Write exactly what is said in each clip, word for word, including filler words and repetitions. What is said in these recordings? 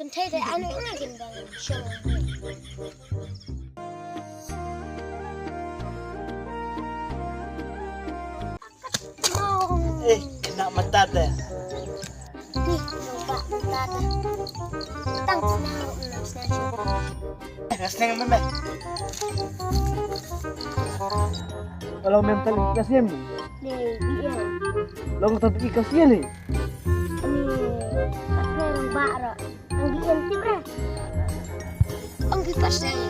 Kan thei thei anu ina kin bang shong. Eh, kena mata te. Ni, nampak mata te. Tang senang, senang, senang. Eh, senang meme. Kalau mental kasihan ni. Ni, dia. Long tapi kasihan ni. Ni, tak ada orang bak rak. Ang bi en tip re. Ang bi pas dai.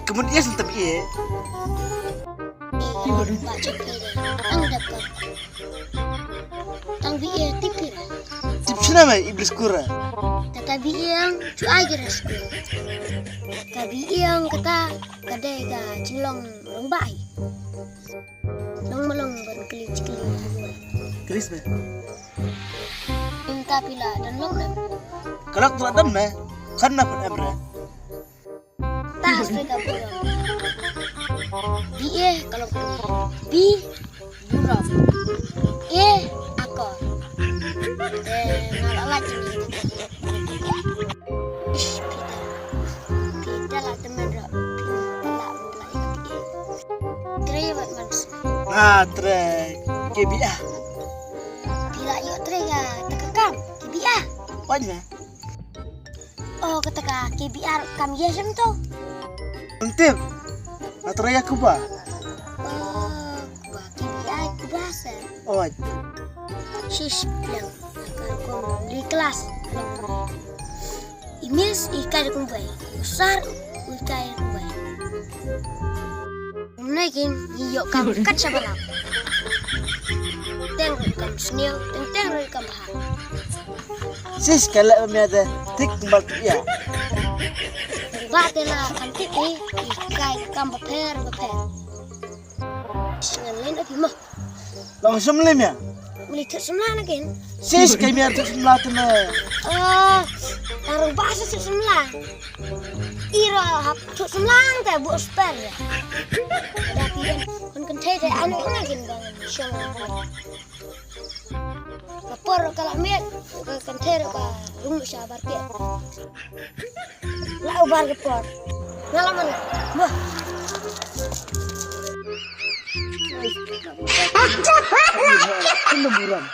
Kemudian tip ye. Ni, ba chok pi re. Ang dap ka. Ang bi en tip re. Tip sina mai iblis kura. Tata bi en chu ai jere skur. Tata bi en kata kadai ka chinglong long bai. Long malong ban kli chikli. Klis me. Inta pila dan long na. Kalak tu dan me. Kan na pun emre. Tas pika buram. Bi e kalong. Bi buram. E akor. Eh, ngalak lagi ni. Ish, pita. Pita la temen ro. Pita la mula ya. Tre wat man. Ah, tre. Ke bi ah. Pila yo tre ya. Takakam. Ke bi ah. Wat na. Oh, kata ka K B R kam ye shem to. Ntip. Atraya kuba. Oh, kuba K B R kuba se. Oh. Shish, lang. Kar kum li kelas. Imis ikai kum bai. Usar ikai kum bai. Nai kin ïoh kam kat shabalam. Teng roi kam sniew, teng teng roi kam bha. Sis kala mia de tik mal tu ya. Ba te la kan tik i kai kam bapher bapher. Ngan len api mah. Long sum lim ya. Meli thut semla na kin. Sis kai mia thut semla tu me. Ah, tarung ba sa thut semla. Ira hap thut semlang te bu sper ya. Ada pian kon kan thei thei anu ina kin bang shong. Ka por ka la miet ka kan thei ka rung sha bar ke. La ubar ka por. Ngala mana? Bah. Kena buram.